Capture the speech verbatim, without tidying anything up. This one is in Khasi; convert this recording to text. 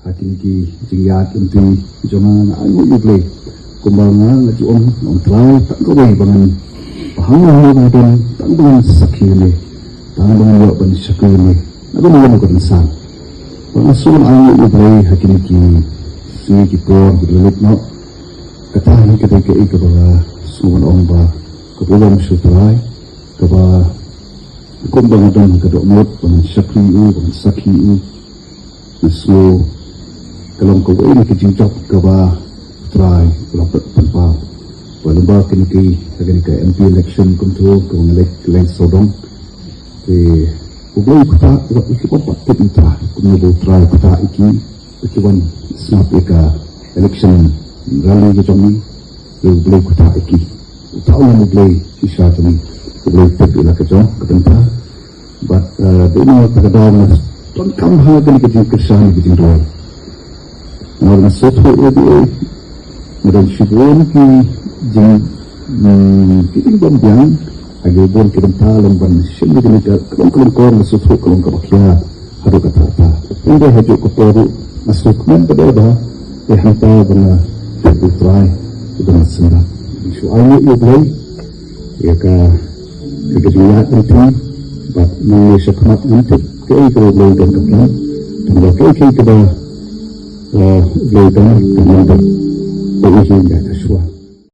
Ha kine ki jingïaid lynti jong nga, nga ainguh ïa U Blei. Kumba nga nga ju ong, ong Trai, tang kawei ba ngan, ba hangne hangne ba ngan don, tang ba ngan sakhi ïa me, tang ba ngan ïoh ban shakri ïa me. Nga don ïa ka rynsan. Ba nga sngew ainguh ïa U Blei ha kine ki sngi ki por kiba la lut noh. Kata hi ka dei kaei kaba nga sngew ban ong ba ka burom sha U Trai, kaba kumba nga don ka dohnud ba ngan shakri ïa u, ba ngan sakhi ïa u. Nga sngew ka long kawei na ki jingjop kaba U Trai u la pynpaw. Ba lyngba kine ki, ha kane ka M P election kumto, kaba nga leit kylleng sawdong, te U Blei u ktah, wat ïa ki bym pat tip ïa U Trai, kumno ba U Trai u ktah ïa ki, ba ki wan sngap ïa ka election rally ka jong ngi. Te U Blei u ktah ïa ki. U ktah, u long U Blei shisha jong ngi. U Blei u tip ïa la ka jong ka bynta. Bad, eh, dei na kata ka daw nga donkam ha kane ka jingkyrshan, ka jingduwai. Namar nga sngewthuh ïa U Blei, nga don shibun ki jing, hmm, ki jingbym biang ha ki bun ki bynta lem ban shim ïa kane ka, ka long, ka long kor, nga sngewthuh ka long kaba khia haduh katta katta. Hynrei ha kajuh ka por ruh nga sngewkmen pat ba, eh, hangta ba nga tip U Trai uba nga sngewbha. Nga shu ainguh ïa U Blei ïa ka, ïa ka jingïaid lynti, bad nangne shakhmat ngam tip kaei kaba U Blei u don ka plan. Tangba kaei kaei kaba, eh, U Blei u don, kan nang don. Ka ïa hi ïa ka shuwa.